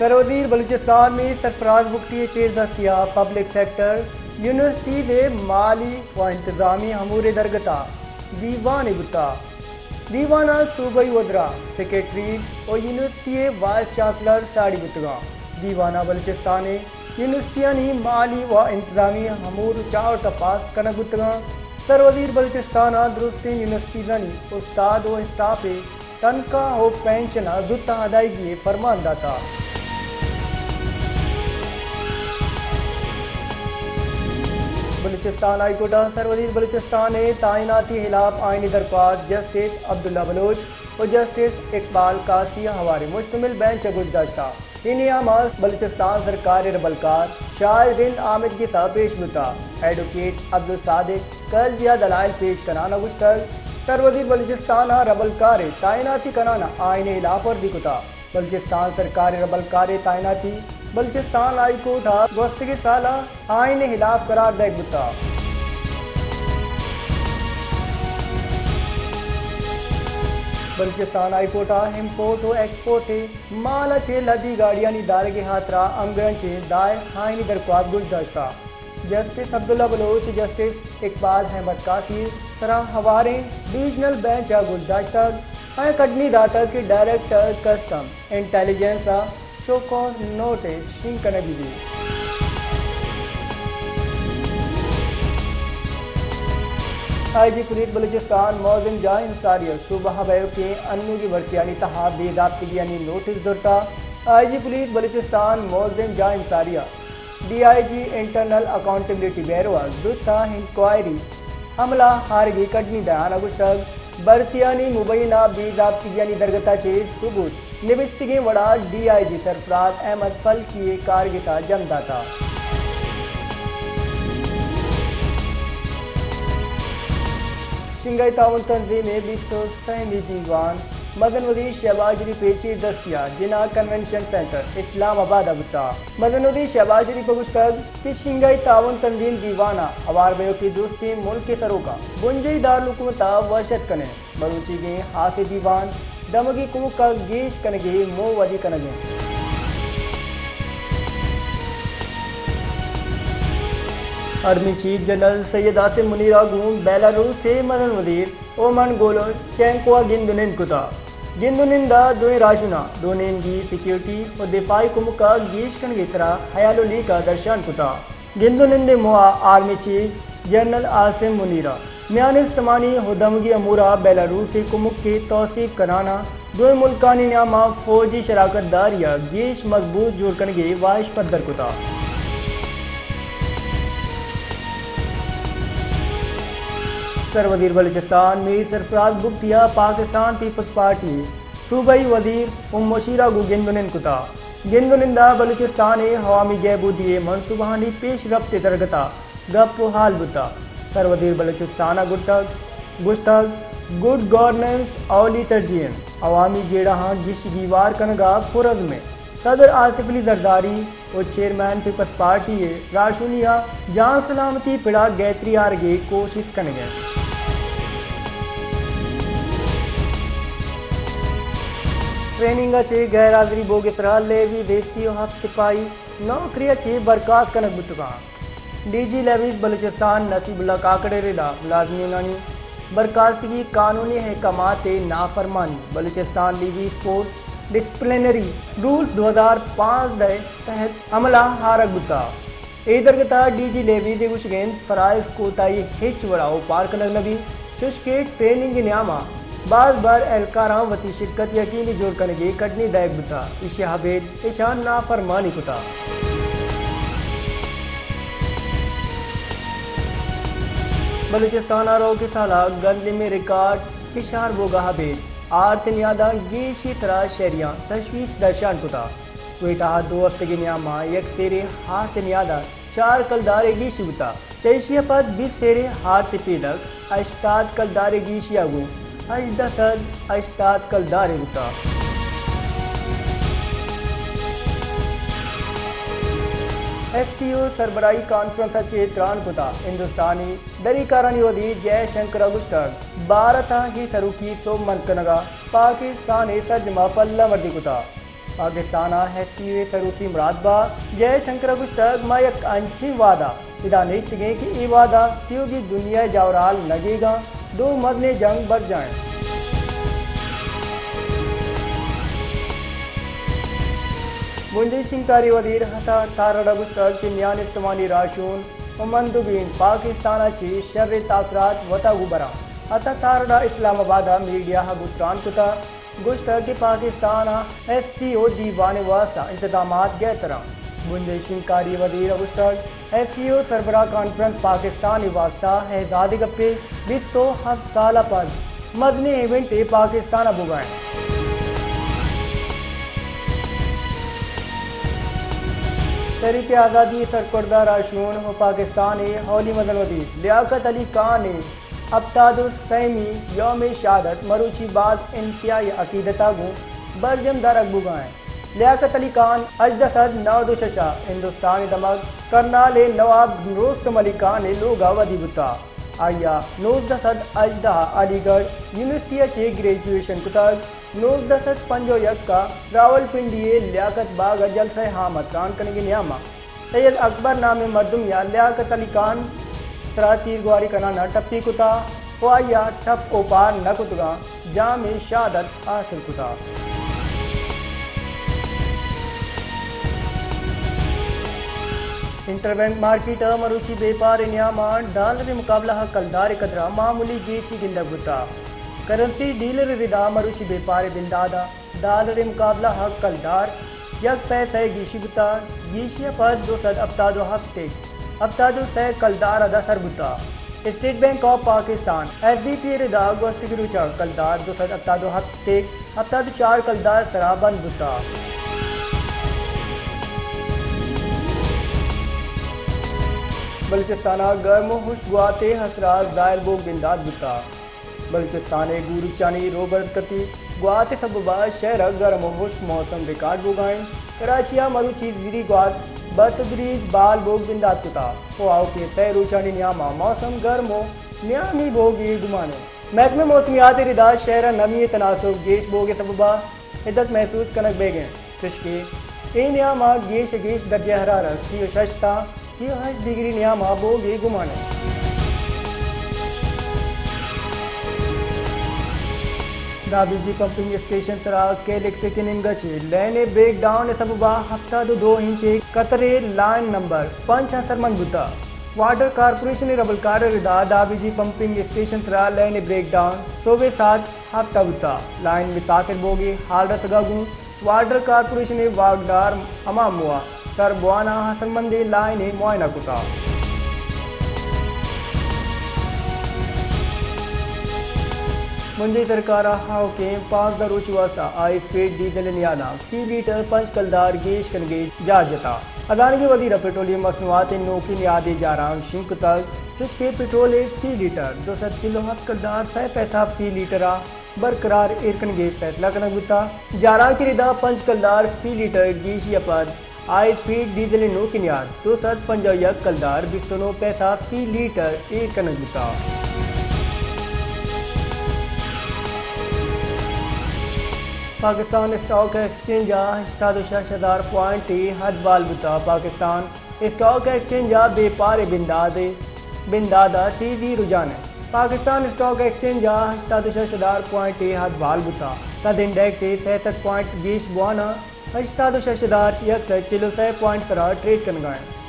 سروزیر بلوچستان میر سرفراز بگٹی ءِ چیردستی ءَ پبلک سیکٹر یونیورسٹیز ءِ مالی و انتظامی امور ءِ درگت ءَ دیوانے بوتگ۔ دیوان ءَ صوبائی وزراء، سیکرٹریز و یونیورسٹی ءِ وائس چانسلر ساڑی بوتگ اَنت۔ دیوان ءَ بلوچستان ءِ یونیورسٹیانی مالی و انتظامی امور چار تپاس کنگ بوتگ اَنت۔ سروزیر بلوچستان ءَ درستیں یونیورسٹیزانی استاد و اسٹاف ءِ تنخواہ و پنشن ءِ زوتاں ادائیگی ءِ فرمان داتگ۔ بلوچستان ہائی کورٹ ءَ سروزیر بلوچستان ءِ تعیناتی ءِ ہلاپ آئینی درخواست جسٹس عبداللہ بلوچ و جسٹس اقبال قاضی ءِ ہوار ءَ مشتمل بینچ ءَ گوشداشتگ۔ اے نیام ءَ بلوچستان سرکار ءِ ربلکار شاہد ہند آمدگس ءَ پیش بوتگ۔ ایڈووکیٹ عبدالصادق قرضی ءَ دلائل پیش کنان ءَ گوشتگ، سروزیر بلوچستان ءَ ربلکار ءِ تعیناتی کنان ءَ آئین ءِ ہلاپ ورزی کتگ۔ بلوچستان سرکار ءِ ربلکار ءِ تعیناتی بلوچستان ہائی کورٹ ءَ گوستگیں سال ءَ آئین ءِ ہلاپ قرار دئیگ بوتگ۔ بلوچستان ہائی کورٹ ءَ امپورٹ و ایکسپورٹ ءِ مال ءَ چہ لدی گاڑیانی دارگ ءِ ہاترا ہمگرنچیں دائر آئینی درخواست گوشداشتگ۔ جسٹس عبداللہ بلوچ، جسٹس اقبال احمد قاضی ءِ سرا ہواریں ڈویژنل بینچ ءَ گوشداشتگ، آیاں کڈنی داتگ کہ ڈائریکٹر کسٹم انٹیلیجنس ءَ شو کاز نوٹس شنگ کنگی بیت۔ آئی جی پولیس بلوچستان معظم جان انصاری ءَ صوبہ ءَ بئیوکیں انوگیں بھرتیانی تہا بے ضابطگیانی نوٹس زرتگ۔ I G police Balochistan Moazzam Jan Ansari ءَ D I G internal accountability bureau ءَ زوت ءَ انکوائری عمل ءَ آرگ ءِ کڈنی دیان ءَ گوشتگ، بھرتیانی مبینہ بے ضابطگیانی درگت ءَ چہ ثبوت نبشتگیں وڑ ءَ ڈی آئی جی سرفراز احمد فلکی ءِ کارگس ءَ جم داتگ۔ شنگھائی تعاون تنظیم ءِ بیست ءُ سیمی دیوان مزن وزیر شہباز شریف ءِ چیردستی ءَ جناح کنونشن سینٹر اسلام آباد ءَ بوتگ۔ مزن وزیر شہباز شریف ءَ گوشتگ کہ شنگھائی تعاون تنظیم دیوان ءَ ہوار بئیوکیں درستیں ملک ءِ سروکاں بنجاہی دارالحکومت ءَ وش اتک کنیں۔ مروچیگیں ہاسیں دیوان دمگی کمک ءَ گیش کنگ ءِ موہ ودی کنگ ءَ انت۔ آرمی چیف جنرل سید عاصم منیر ءَ گوں بیلاروس ءِ مزن وزیر اومن گولو چینکو ءَ گند ءُ نند کتگ۔ گند ءُ نند ءَ دوئیں راجدوستاں دو نیمگی سیکورٹی ءُ دفاعی کمک ءَ گیش کنگ ءِ سرا ہیال ءُ لیکہ درشان کتگ۔ گند ءُ نند ءِ موہ ءَ آرمی چیف جنرل عاصم منیر ءَ میان استمانی ءُ دمگی امور ءَ بیلاروس ءِ کمک ءِ توسیپ کنان ءَ دوئیں ملکانی نیام ءَ فوجی شراکت داری ءَ گیش مضبوط جوڑ کنگ ءِ واہش پدر کتگ۔ سروزیر بلوچستان میر سرفراز بگٹی ءَ پاکستان پیپلز پارٹی ءِ صوبائی وزیر ام مشیر ءَ گوں گند ءُ نند کتگ۔ گند ءُ نند ءَ بلوچستان ءِ عوامی گہبودی ءِ منصوبہانی پیش رفت ءِ درگت ءَ گپ ءُ ہال بوتگ۔ سروزیر بلوچستان ءَ گوشتگ، گوشتگ، گڈ گورننس اولی ترجیح انت، عوامی جیڑہاں گیش گیوار کنگ ءَ پرعزم انت۔ صدر آصف علی زرداری ءُ چیئرمین پیپلز پارٹی ءِ راہشونی ءَ جان سلامتی پڑ ءَ گہتری آرگ ءِ کوشست کنگ ءَ انت۔ ٹریننگ ءَ چہ غیر حاضری بوگ ءِ سرا لیویز ءِ سی ءُ ہپت سپاہی نوکری ءَ چہ برخاست کنگ بوتگ انت۔ ڈی جی لیویز بلوچستان نصیب اللہ کاکڑ ءِ ردا ملازمینانی برخاستگی قانونی احکامات ءِ نافرمانی، Balochistan levies force disciplinary rules دو ہزار پانزدہ ءِ تحت عمل ءَ آرگ بوتگ۔ اے درگت ءَ ڈی جی لیویز ءِ گوشگ انت، فرائض کوتاہی ہچ وڑ ءَ اوپار کنگ نہ بیت، چوش کہ ٹریننگ ءِ نیام ءَ باز بار اہلکاراں وتی شرکت یقینی جوڑ کنگ ءِ کڈنی دئیگ بوتگ، ایشی ءَ ابید اشاں نافرمانی کتگ۔ بلوچستان ءَ روکیں سال ءَ گندم ءِ ریکارڈ کشار بوگ ءَ ابید آرت ءِ نیاداں گیشی تر ءَ شہریاں تشویش درشان کتگ۔ کوئٹہ ءَ دو ہفتگے نیام ءَ یک سیرے آرت ءِ نیاد ءَ چار کلدارے گیشی بوتگ۔ چہ ایشی ءَ پد بیست سیرے آرت ءِ پیدک ہشتاد کلدارے گیشی ءَ گوں ہژدہ سد ہشتاد کلدارے بوتگ۔ ایف سی او سربراہی کانفرنس ءَ چہ تران کتگ۔ ہندوستانی دری کارانی وزیر جے شنکر ءَ گوشتگ، بھارت ءَ اے سروکی سوبمند کنگ ءَ پاکستان ءِ سرجم ءَ پلہ مردی کتگ۔ پاکستان ء ایف سی او ء سروکی مراد با جے شنکر ء گوشتگ، ما یک انچیں وھد ء ادا نشتگیں کہ اے وھد ء تیوگی دنیا ء جاورھال لگیگاں، دو مزنیں جنگ برجاہ انت۔ بنجی شنگکاری وزیر عطا تارڑ ء گوشتگ کہ میان استمانی راہشون و مندوبین پاکستان ء چہ شریں تاثرات وت ء گوں براں۔ عطا تارڑ ء اسلام آباد ء میڈیا ء گوں تران کتگ، گوشتگ کہ پاکستان ء ایف سی او دیوان ء واستہ انتظامات گہتر انت۔ بنجی شنگکاری وزیر ء گوشتگ، ایف سی او سربراہ کانفرنس پاکستان ء واستہ اعزاز ء گپے، بیست ء ہفت سال ء پد مزنیں ایونٹے پاکستان ء بوگا انت۔ تحریک آزادی ء سرکردہ راہشون و پاکستان ء اولی مزن وزیر لیاقت علی خان ء ہپتاد و سیمی یوم شہادت مروچی باز انتہائی عقیدت ء گوں برجم دارگ بوگا انت۔ لیاقت علی خان ہژدہ سد نود و شش ء ہندوستان ء دمگ کرنال ء نواب روستم علی خان ء لوگ ء ودی بوتگ۔ آئی ء نوزدہ سد ہژدہ ء علی گڑھ یونیورسٹی ء چہ گریجویشن کتگ۔ نوزدہ سد پنجاہ و یک ء راولپنڈی ء لیاقت باغ ء جلسہ عام ء تران کنگ ء نیام ء سید اکبر نامیں مردمے ء لیاقت علی خان سرا تیرگواری کنان ء ٹپی کتا و آئی ء ٹپ اوپار نہ کتگاں جام شہادت حاصل کتا۔ انٹر بینک مارکیٹ ء مروچی بیپار ء نیام ء ڈالر ء مقابلہ ء کلدار ء قدر ء معمولی گیشی گندگ بوتا۔ کرنسی ڈیلر ء ردا مروچی بیپار ء بندات ء ڈالر ء مقابلہ ء کلدار یک پیسہ ء گیشی بوتگ، گیشی ء پد دو سد ہپتاد و ہپت ء ہپتاد و سئے کلدار ء داں سر بوتگ۔ State bank of Pakistan, S B P, ء ردا گوستگیں روچاں کلدار دو سد ہپتاد و ہپت ء ہپتاد و چار کلدار ء سرا بند بوتگ۔ بلوچستان ء گرم و ہشک گوات ء اثرات ظاہر بوگ بندات بوتگ۔ بلوچستان ء گوروچانی روبرکتی گوات ء سبب ء شہر ء گرم و ہشک موسم ریکارڈ بوگا انت۔ کراچی ء مروچی زری گوات بتدریج بال بوگ بندات کتا و آؤکیں سئے روچانی نیام ء موسم گرم و نیامی بوگ ء گمان انت۔ محکمہ موسمیات ء ردا شہر ء نمی ء تناسب گیش بوگ ء سبب ء عدت محسوس کنگ بیگ انت۔ چشکہ اے نیام ء گیش ء گیش درجہ حرارت سی و شش تا سی و ہشت ڈگری نیام ء بوگ ء گمان انت۔ دابیجی پمپنگ اسٹیشن سرا کیل الیکٹرک اننگ ء چہ لین ء بریک ڈاؤن ء سبب ء ہفتاد و دو انچ ء قطرے لائن نمبر پنچ ء سرمند بوتگ۔ واٹر کارپوریشن ء ربلکار ء ردا دابیجی پمپنگ اسٹیشن سرا لین ء بریک ڈاؤن سہب ء ساعت ہفت ء بوتگ۔ لائن متاثر بوگ ء حال رسگ ء گوں واٹر کارپوریشن ء واکدار ہما موہ سر بوان ء ہسرمندیں لائن ء معائنہ کتگ۔ بنجی سرکار ء آؤکیں پانزدہ روچ ء واستہ ہائی اسپیڈ ڈیزل ء نیاداں فی لیٹر پنچ کلدار گیش کنگ ء جار جتگ۔ ہزانگی وزیر ء پٹرولیم مصنوعات ء نوکیں نیادے جارانک شنگ کتگ، چشکہ پٹرول ء فی لیٹر دو سد چل و ہفت کلدار سئے پیسہ فی لیٹر ء برقرار ایر کنگ ء فیصلہ کنگ بوتگ۔ جارانک ء ردا پنچ کلدار فی لیٹر گیشی ء پد ہائی اسپیڈ ڈیزل ء نوکیں نیاد دو سد پنجاہ و یک کلدار بیست و نو پیسہ فی لیٹر ایر کنگ بوتگ۔ پاکستان اسٹاک ایکسچینج ء ہشتاد و شش ہزار پوائنٹ ء حد بال بوتگ۔ پاکستان اسٹاک ایکسچینج ء بیپار ء بندات ء بندات ء تیزی رجحان انت۔ پاکستان اسٹاک ایکسچینج ء ہشتاد و شش ہزار پوائنٹ ء حد بال بوتگ۔ تد انڈیکس ء سئے سد پوائنٹ گیش بوان ء ہشتاد و شش ہزار یک سد چل و سئے پوائنٹ سرا ٹریڈ کنگ ء انت۔